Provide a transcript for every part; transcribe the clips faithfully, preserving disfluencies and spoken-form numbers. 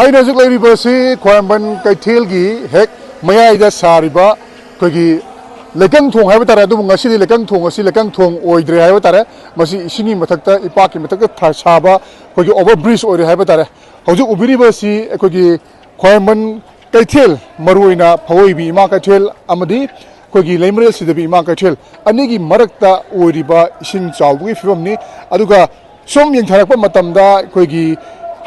ꯑꯩꯅ ꯍꯧꯖꯤꯛ ꯂꯩꯔꯤꯕ ꯑꯁꯤ ꯈ꯭ꯋꯥꯏꯔꯝꯕꯟ ꯀꯩꯊꯦꯜꯒꯤ ꯍꯦꯛ ꯃꯌꯥꯏꯗ ꯁꯥꯔꯤꯕ ꯑꯩꯈꯣꯏꯒꯤ ꯂꯩꯀꯪ ꯊꯣꯡ ꯍꯥꯏꯕ ꯇꯥꯔꯦ꯫ ꯑꯗꯨꯕꯨ ꯉꯁꯤꯗꯤ ꯂꯩꯀꯪ ꯊꯣꯡ ꯑꯁꯤ ꯂꯩꯀꯪ ꯊꯣꯡ ꯑꯣꯏꯗ꯭ꯔꯦ ꯍꯥꯏꯕ ꯇꯥꯔꯦ꯫ ꯃꯁꯤ ꯏꯁꯤꯡꯒꯤ ꯃꯊꯛꯇ, ꯏꯄꯥꯛꯀꯤ ꯃꯊꯛꯇ ꯊꯥ-, ꯁꯥꯕ ꯑꯩꯈꯣꯏꯒꯤ over bridge ꯑꯣꯏꯔꯦ ꯍꯥꯏꯕ ꯇꯥꯔꯦ꯫ ꯍꯧꯖꯤꯛ ꯎꯕꯤꯔꯤꯕ ꯑꯁꯤ ꯑꯩꯈꯣꯏꯒꯤ ꯈ꯭ꯋꯥꯏꯔꯝꯕꯟ ꯀꯩꯊꯦꯜ, ꯃꯔꯨꯑꯣꯏꯅ ꯐꯧꯑꯣꯏꯕꯤ ꯏꯃꯥ ꯀꯩꯊꯦꯜ ꯑꯃꯗꯤ ꯑꯩꯈꯣꯏꯒꯤ ꯂꯩꯃꯔꯦꯜ ꯁꯤꯗꯕꯤ ꯏꯃꯥ ꯀꯩꯊꯦꯜ ꯑꯅꯤꯒꯤ ꯃꯔꯛꯇ ꯑꯣꯏꯔꯤꯕ ꯏꯁꯤꯡ ꯆꯥꯎꯕꯒꯤ ꯐꯤꯕꯝꯅꯤ꯫ ꯑꯗꯨꯒ ꯁꯨꯝ ꯌꯦꯡꯊꯔꯛꯄ ꯃꯇꯝꯗ ꯑꯩꯈꯣꯏꯒꯤ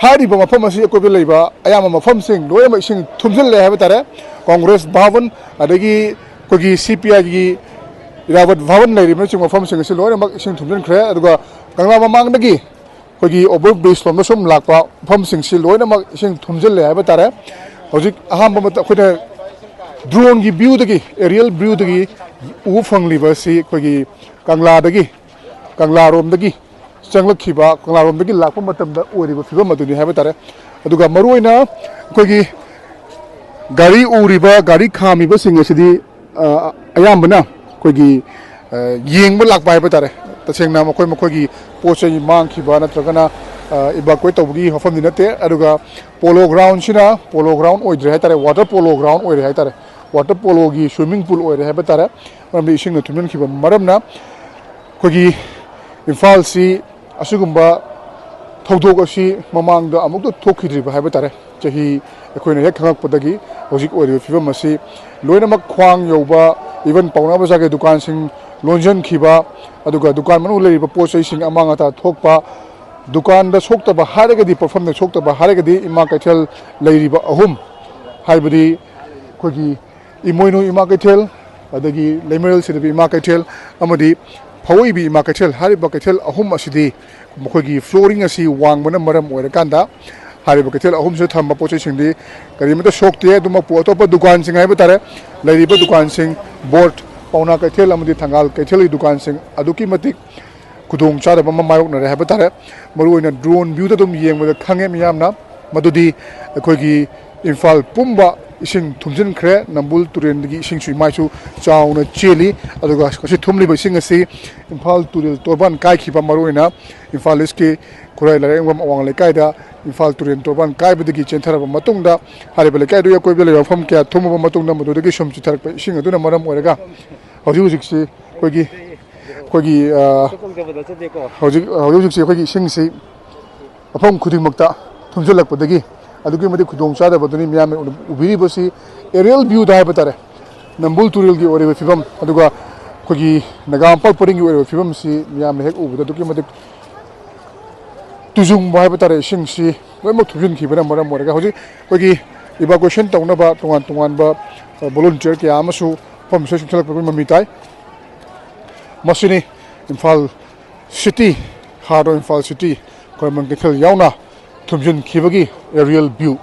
ꯍꯥꯏꯔꯤꯕ ꯃꯐꯝ ꯑꯁꯤ ꯑꯀꯣꯏꯕꯗ ꯂꯩꯕ ꯑꯌꯥꯝꯕ ꯃꯐꯝꯁꯤꯡ ꯂꯣꯏꯅꯃꯛ ꯏꯁꯤꯡ ꯊꯨꯝꯖꯤꯜꯂꯦ ꯍꯥꯏꯕ ꯇꯥꯔꯦ꯫ ꯀꯣꯡꯒ꯭ꯔꯦꯁ ꯚꯕꯟ, ꯑꯗꯒꯤ ꯑꯩꯈꯣꯏꯒꯤ ꯁꯤ ꯄꯤ ꯑꯥꯏꯒꯤ ꯏꯔꯥꯕꯠ ꯚꯕꯟ ꯂꯩꯔꯤꯕꯅꯆꯤꯡꯕ ꯃꯐꯝꯁꯤꯡ ꯑꯁꯤ ꯂꯣꯏꯅꯃꯛ ꯏꯁꯤꯡ ꯊꯨꯝꯖꯤꯟꯈ꯭ꯔꯦ꯫ ꯑꯗꯨꯒ ꯀꯪꯂꯥ ꯃꯃꯥꯡꯗꯒꯤ ꯑꯩꯈꯣꯏꯒꯤ over bridge ꯂꯣꯝꯗ ꯁꯨꯝ ꯂꯥꯛꯄ ꯃꯐꯝꯁꯤꯡꯁꯤ ꯂꯣꯏꯅꯃꯛ ꯏꯁꯤꯡ ꯊꯨꯝꯖꯤꯜꯂꯦ ꯍꯥꯏꯕ ꯇꯥꯔꯦ꯫ ꯍꯧꯖꯤꯛ ꯑꯍꯥꯟꯕ ꯃꯇꯝ ꯑꯩꯈꯣꯏꯅ droneꯒꯤ viewꯗꯒꯤ, aerial viewꯗꯒꯤ ꯎꯕ ꯐꯪꯂꯤꯕ ꯑꯁꯤ ꯑꯩꯈꯣꯏꯒꯤ ꯀꯪꯂꯥꯗꯒꯤ, ꯀꯪꯂꯥꯔꯣꯝꯗꯒꯤ ꯆꯪꯂꯛꯈꯤꯕ, ꯀꯪꯂꯥꯔꯣꯝꯗꯒꯤ ꯂꯥꯛꯄ ꯃꯇꯝꯗ ꯑꯣꯏꯔꯤꯕ ꯐꯤꯕꯝ ꯑꯗꯨꯅꯤ ꯍꯥꯏꯕ ꯇꯥꯔꯦ꯫ ꯑꯗꯨꯒ ꯃꯔꯨꯑꯣꯏꯅ ꯑꯩꯈꯣꯏꯒꯤ ꯒꯥꯔꯤ ꯎꯔꯤꯕ, ꯒꯥꯔꯤ ꯈꯥꯝꯃꯤꯕꯁꯤꯡ ꯑꯁꯤꯗꯤ, ꯑ, ꯑꯌꯥꯝꯕꯅ ꯑꯩꯈꯣꯏꯒꯤ, ꯑ, ꯌꯦꯡꯕ ꯂꯥꯛꯄ ꯍꯥꯏꯕ ꯇꯥꯔꯦ꯫ ꯇꯁꯦꯡꯅ ꯃꯈꯣꯏ ꯃꯈꯣꯏꯒꯤ ꯄꯣꯠ ꯆꯩ ꯃꯥꯡꯈꯤꯕ ꯅꯠꯇ꯭ꯔꯒꯅ, ꯑ, evacuate ꯇꯧꯕꯒꯤ ꯃꯐꯝꯗꯤ ꯅꯠꯇꯦ꯫ ꯑꯗꯨꯒ polo groundꯁꯤꯅ polo ground ꯑꯣꯏꯗ꯭ꯔꯦ ꯍꯥꯏ ꯇꯥꯔꯦ, water polo ground ꯑꯣꯏꯔꯦ ꯍꯥꯏ ꯇꯥꯔꯦ꯫ Water poloꯒꯤ swimming pool ꯑꯣꯏꯔꯦ ꯍꯥꯏꯕ ꯇꯥꯔꯦ꯫ ꯃꯔꯝꯗꯤ ꯏꯁꯤꯡꯅ ꯊꯨꯝꯖꯤꯟꯈꯤꯕ ꯃꯔꯝꯅ꯫ ꯑꯩꯈꯣꯏꯒꯤ ꯏꯝꯐꯥꯜꯁꯤ ꯑꯁꯤꯒꯨꯝꯕ ꯊꯧꯗꯣꯛ ꯑꯁꯤ ꯃꯃꯥꯡꯗ ꯑꯃꯨꯛꯇ ꯊꯣꯛꯈꯤꯗ꯭ꯔꯤꯕ ꯍꯥꯏꯕ ꯇꯥꯔꯦ꯫ ꯆꯍꯤ ꯑꯩꯈꯣꯏꯅ ꯍꯦꯛ ꯈꯪꯉꯛꯄꯗꯒꯤ ꯍꯧꯖꯤꯛ ꯑꯣꯏꯔꯤꯕ ꯐꯤꯕꯝ ꯑꯁꯤ ꯂꯣꯏꯅꯃꯛ ꯈ꯭ꯋꯥꯡ ꯌꯧꯕ, even ꯄꯥꯎꯅꯥ ꯕꯖꯥꯔꯒꯤ ꯗꯨꯀꯥꯟꯁꯤꯡ ꯂꯣꯟꯁꯤꯟꯈꯤꯕ, ꯑꯗꯨꯒ ꯗꯨꯀꯥꯟ ꯃꯅꯨꯡꯗ ꯂꯩꯔꯤꯕ ꯄꯣꯠ ꯆꯩꯁꯤꯡ ꯑꯃꯥꯡ ꯑꯇꯥ ꯊꯣꯛꯄ, ꯗꯨꯀꯥꯟꯗ ꯁꯣꯛꯇꯕ ꯍꯥꯏꯔꯒꯗꯤ, ꯄꯣꯠꯐꯝꯗ ꯁꯣꯛꯇꯕ ꯍꯥꯏꯔꯒꯗꯤ ꯏꯃꯥ ꯀꯩꯊꯦꯜ ꯂꯩꯔꯤꯕ ꯑꯍꯨꯝ, ꯍꯥꯏꯕꯗꯤ ꯑꯩꯈꯣꯏꯒꯤ ꯏꯃꯣꯏꯅꯨ ꯏꯃꯥ ꯀꯩꯊꯦꯜ, ꯑꯗꯒꯤ ꯂꯩꯃꯔꯦꯜ ꯁꯤꯗꯕꯤ ꯏꯃꯥ ꯀꯩꯊꯦꯜ ꯑꯃꯗꯤ ꯐꯧꯏꯕꯤ ꯏꯃꯥ ꯀꯩꯊꯦꯜ ꯍꯥꯏꯔꯤꯕ ꯀꯩꯊꯦꯜ ꯑꯍꯨꯝ ꯑꯁꯤꯗꯤ ꯃꯈꯣꯏꯒꯤ flooring ꯑꯁꯤ ꯋꯥꯡꯕꯅ ꯃꯔꯝ ꯑꯣꯏꯔꯀꯥꯟꯗ ꯍꯥꯏꯔꯤꯕ ꯀꯩꯊꯦꯜ ꯑꯍꯨꯝꯁꯤꯗ ꯊꯝꯕ ꯄꯣꯠ ꯆꯩꯁꯤꯡꯗꯤ ꯀꯔꯤꯃꯠꯇ ꯁꯣꯛꯇꯦ꯫ ꯑꯗꯨꯃꯛꯄꯨ ꯑꯇꯣꯞꯄ ꯗꯨꯀꯥꯟꯁꯤꯡ ꯍꯥꯏꯕ ꯇꯥꯔꯦ, ꯂꯩꯔꯤꯕ ꯗꯨꯀꯥꯟꯁꯤꯡ, ꯕꯣꯔꯠ, ꯄꯥꯎꯅꯥ ꯀꯩꯊꯦꯜ ꯑꯃꯗꯤ ꯊꯪꯒꯥꯜ ꯀꯩꯊꯦꯜꯒꯤ ꯗꯨꯀꯥꯟꯁꯤꯡ ꯑꯗꯨꯛꯀꯤ ꯃꯇꯤꯛ ꯈꯨꯗꯣꯡ ꯆꯥꯗꯕ ꯑꯃ ꯃꯥꯌꯣꯛꯅꯔꯦ ꯍꯥꯏꯕ ꯇꯥꯔꯦ꯫ ꯃꯔꯨꯑꯣꯏꯅ drone viewꯗ ꯑꯗꯨꯝ ꯌꯦꯡꯕꯗ ꯈꯪꯉꯦ ꯃꯤꯌꯥꯝꯅ, ꯃꯗꯨꯗꯤ ꯑꯩꯈꯣꯏꯒꯤ ꯏꯝꯐꯥꯜ ꯄꯨꯝꯕ ꯏꯁꯤꯡ ꯊꯨꯝꯖꯤꯟꯈ꯭ꯔꯦ꯫ ꯅꯝꯕꯨꯜ ꯇꯨꯔꯦꯜꯗꯒꯤ ꯏꯁꯤꯡꯁꯨ ꯏꯃꯥꯏꯁꯨ ꯆꯥꯎꯅ ꯆꯦꯜꯂꯤ꯫ ꯑꯗꯨꯒ ꯉꯁꯤ ꯊꯨꯝꯂꯤꯕ ꯏꯁꯤꯡ ꯑꯁꯤ ꯏꯝꯐꯥꯜ ꯇꯨꯔꯦꯜ ꯇꯣꯔꯕꯥꯟ ꯀꯥꯏꯈꯤꯕ, ꯃꯔꯨꯑꯣꯏꯅ ꯏꯝꯐꯥꯜ ꯏꯁꯀꯤ ꯈꯨꯔꯥꯏ ꯂꯥꯏꯔꯦꯝꯕꯝ ꯑꯋꯥꯡ ꯂꯩꯀꯥꯏꯗ ꯏꯝꯐꯥꯜ ꯇꯨꯔꯦꯜ ꯇꯣꯔꯕꯥꯟ ꯀꯥꯏꯕꯗꯒꯤ ꯆꯦꯟꯊꯔꯕ ꯃꯇꯨꯡꯗ, ꯍꯥꯏꯔꯤꯕ ꯂꯩꯀꯥꯏꯗꯨꯒꯤ ꯑꯀꯣꯏꯕꯗ ꯂꯩꯕ ꯃꯐꯝ ꯀꯌꯥ ꯊꯨꯝꯃꯕ ꯃꯇꯨꯡꯗ, ꯃꯗꯨꯗꯒꯤ ꯁꯨꯝ ꯆꯤꯊꯔꯛꯄ ꯏꯁꯤꯡ ꯑꯗꯨꯅ ꯃꯔꯝ ꯑꯣꯏꯔꯒ ꯍꯧꯖꯤꯛ ꯍꯧꯖꯤꯛꯁꯤ ꯑꯩꯈꯣꯏꯒꯤ ꯑꯩꯈꯣꯏꯒꯤ ꯑ, ꯍꯧꯖꯤꯛ ꯍꯧꯖꯤꯛ ꯍꯧꯖꯤꯛꯁꯤ ꯑꯩꯈꯣꯏꯒꯤ ꯏꯁꯤꯡꯁꯤ ꯃꯐꯝ ꯈꯨꯗꯤꯡꯃꯛꯇ ꯊꯨꯝꯖꯤꯜꯂꯛꯄꯗꯒꯤ ꯑꯗꯨꯛꯀꯤ ꯃꯇꯤꯛ ꯈꯨꯗꯣꯡ ꯆꯥꯗꯕꯗꯨꯅꯤ ꯃꯤꯌꯥꯝꯅ ꯎ- ꯎꯕꯤꯔꯤꯕꯁꯤ꯫ ꯑꯦꯔꯤꯌꯦꯜ ꯚ꯭ꯌꯨꯗ ꯍꯥꯏꯕ ꯇꯥꯔꯦ, ꯅꯝꯕꯨꯜ ꯇꯨꯔꯦꯜꯒꯤ ꯑꯣꯏꯔꯤꯕ ꯐꯤꯕꯝ, ꯑꯗꯨꯒ ꯑꯩꯈꯣꯏꯒꯤ ꯅꯒꯥꯝꯄꯥꯜ ꯄꯔꯤꯡꯒꯤ ꯑꯣꯏꯔꯤꯕ ꯐꯤꯕꯝꯁꯤ ꯃꯤꯌꯥꯝꯅ ꯍꯦꯛ ꯎꯕꯗ ꯑꯗꯨꯛꯀꯤ ꯃꯇꯤꯛ ꯇꯨꯖꯨꯡꯕ ꯍꯥꯏꯕ ꯇꯥꯔꯦ, ꯏꯁꯤꯡꯁꯤ ꯂꯣꯏꯅꯃꯛ ꯊꯨꯝꯖꯤꯟꯈꯤꯕꯅ ꯃꯔꯝ ꯑꯣꯏꯔꯒ ꯍꯧꯖꯤꯛ ꯑꯩꯈꯣꯏꯒꯤ ꯏꯚꯥꯀꯨꯋꯦꯁꯟ ꯇꯧꯅꯕ ꯇꯣꯉꯥꯟ ꯇꯣꯉꯥꯟꯕ ꯚꯣꯂꯨꯟꯇꯤꯌꯔ ꯀꯌꯥ ꯑꯃꯁꯨ ꯃꯐꯝꯁꯤꯗ ꯆꯤꯡꯈꯠꯂꯛꯄꯒꯤ ꯃꯃꯤ ꯇꯥꯏ꯫ ꯃꯁꯤꯅꯤ Imphal city, heart of Imphal city, Khwairamband Keithel ꯌꯥꯎꯅ ꯊꯨꯝꯖꯤꯟꯈꯤꯕꯒꯤ ꯑꯦꯔꯤꯌꯦꯜ ꯚ꯭ꯌꯨ꯫